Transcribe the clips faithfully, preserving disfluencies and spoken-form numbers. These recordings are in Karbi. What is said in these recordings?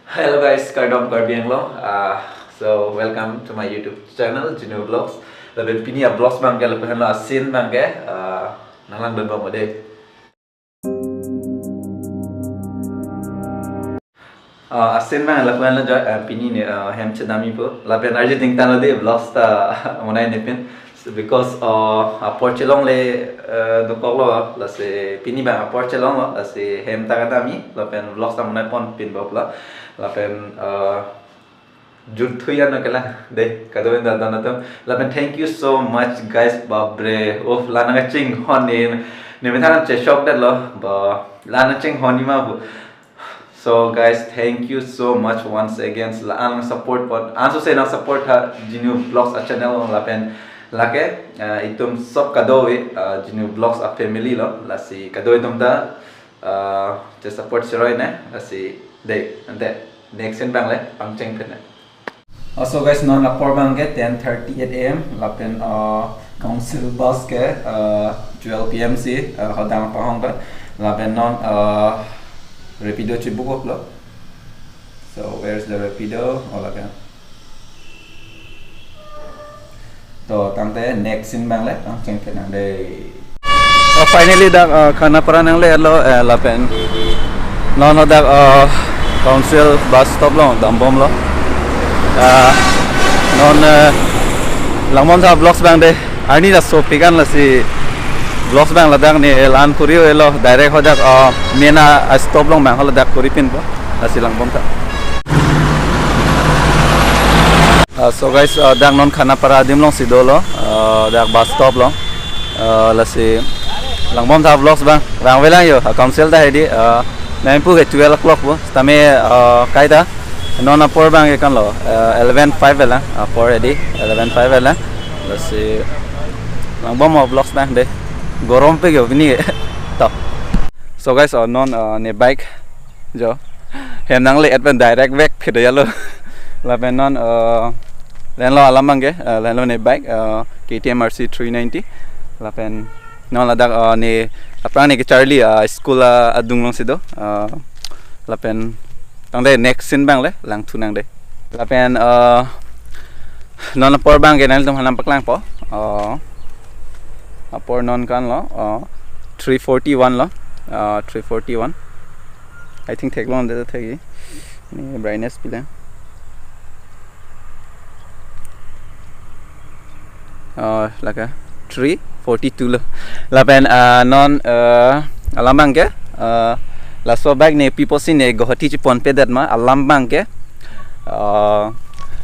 Hello guys, kardom Karbi Anglong. Uh, so welcome to my YouTube channel, Jinu Vlogs. Lapen pini a vlogs abangke lapen lo a scene abangke, uh, nanglangdun bom de. Uh, a scene abang lapen lo jo, uh, pini ne, uh, hem chedamji pu. Lapen arje dingtan lo de vlogs ta monai ne pin. So, because, uh, apor chelongle, uh, dokoklo, lasi pini abang apor chelonglo, lasi hem ta kadamji, lapen vlogs ta monai pon pin bom lo, lapen, uh, jut thuiya no kela, de, kadokave ta don atum, lapen thank you so much guys, babre, oh, la nangchinghon in, ne methang chesok det lo, ba, la nangchinghon ni ma bu, So guys, thank you so much once again. La-an support pon, anso se nang support tha Jinu Vlogs a channel lapen lake, uh, itum sob kadokave, uh, Jinu Vlogs a family lo. Lasi kadokave itum ta, uh, che support chiroi ne. Lasi de, ante next scene abang le pangcheng pin ne. Uh, so guys, non apor abangke ten thirty-eight a m lapen, uh, council bus ke, uh, twelve p m si, uh, hodang panghong ta, lapen non, uh, Rapido chibukup lo. So where's the Rapido? Oh, lapen. To tangte next scene abang le pangcheng pin nang de. Oh, finally dak, uh, Khanapara nangle lo, eh, lapen non dak, uh, council bus stop lo, dambom lo. Uh, non, uh, langbom tha vlogs abang de. Arni ta sopik an lasi vlogs abang ladak ne la-an kuri lo, direct hodak, uh, main a, a stop along abang ho ladak kuri pin po. Lasi langbom tha. Uh, so guys, uh, dak non Khanapara adim alongsi dolo, uh, dak bus stop along. Uh, lasi langbom tha vlogs abang, vangve lang jo, uh, council ta hedi, uh, nangpu ke twelve o'clock pu, tame, uh, kaita, non apor abangke kan lo, uh, eleven five lang, apor hedi, eleven five lang. Lasi langbom mo vlogs abang de, gorom pe jo pini ke. To. So guys, uh, non, uh, ne bike jo. Hem nangle-et pen direct vek phit ya lo. Lapen non, uh, lahenlo alam abangke, uh, lahenlo ne bike, uh, K T M R C three ninety. Lapen non ladak, uh, ne aphrang ne kecharli, uh, school, uh, adung alongsi do. Uh, lapen tangte next scene abang le langthu nang de. Lapen, uh, non apor abangke nanglitum aphan nangpaklang po. Uh, apor non kan lo, uh, three forty-one lo, uh, three forty-one. I think theklong de thekji. Ne brightness pilang. Uh, lake three forty-two lo. Lapen, uh, non, uh, alam abangke, uh, laso bike ne pi apotsi ne Guwahati chepon pedet ma, alam abangke, uh,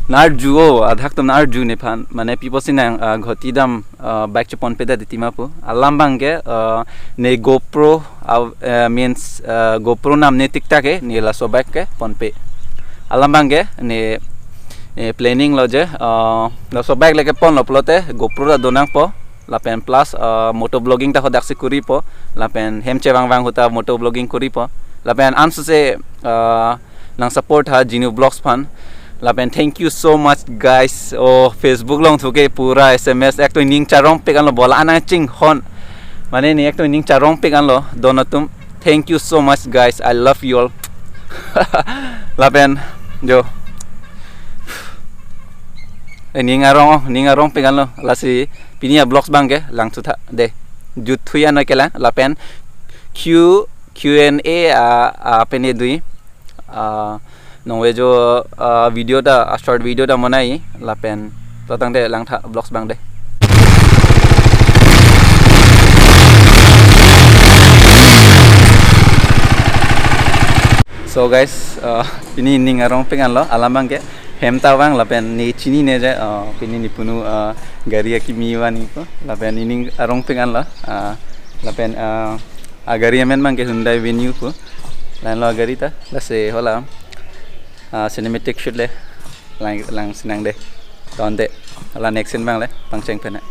nang-arju o, adhak atum nang-arju nephan, mane pi apotsi nang, uh, Guwahati dam, uh, bike chepon pedet ti ma pu. Alam abangke, uh, ne GoPro, uh, uh, means, uh, GoPro nam ne tiktak ke, ne laso bike ke ponpe. Alam abangke, ne, eh, planning lo je, uh, laso bike le kepon lo pulote, GoPro ta do nangpo. Lapen plus, uh, moto vlogging ta hodaksi kuri po. Lapen hem chevang vang ahut ta moto vlogging kuri po. Lapen anso se, uh, nang support tha Jinu Vlogs aphan. Lapen thank you so much guys. Oh, Facebook along thu ke pura S M S ek to ning charong pik an lo, bola anang chinghon. Mane ne ek to ning charong pik an lo, don atum. Thank you so much guys. I love you all. Lapen jo. Eh, ning arong, ning arong pik an lo. Lasi pini a vlogs abangke langthu tha de. Jut thuiya no kelang. Lapen Q, Q and A, ah, ah, pen edui. Ah, nongve jo, ah, video ta, ah, short video ta monai, lapen to tangte langtha vlogs abang de. So guys, ah, pini ning arong pik an lo, alam abangke hem ta vang lapen ne chinine je, ah, pini ne punu, ah, gari akimi vangpo, lapen ne ning arong pik an lo, ah, lapen, ah, a gari amen abangke Hyundai Venue pu. Lahenlo a gari ta, lasi hala, ah, cinematic shoot le lang, langsi nang de. To ante, hala next scene abang le pangcheng pin nang.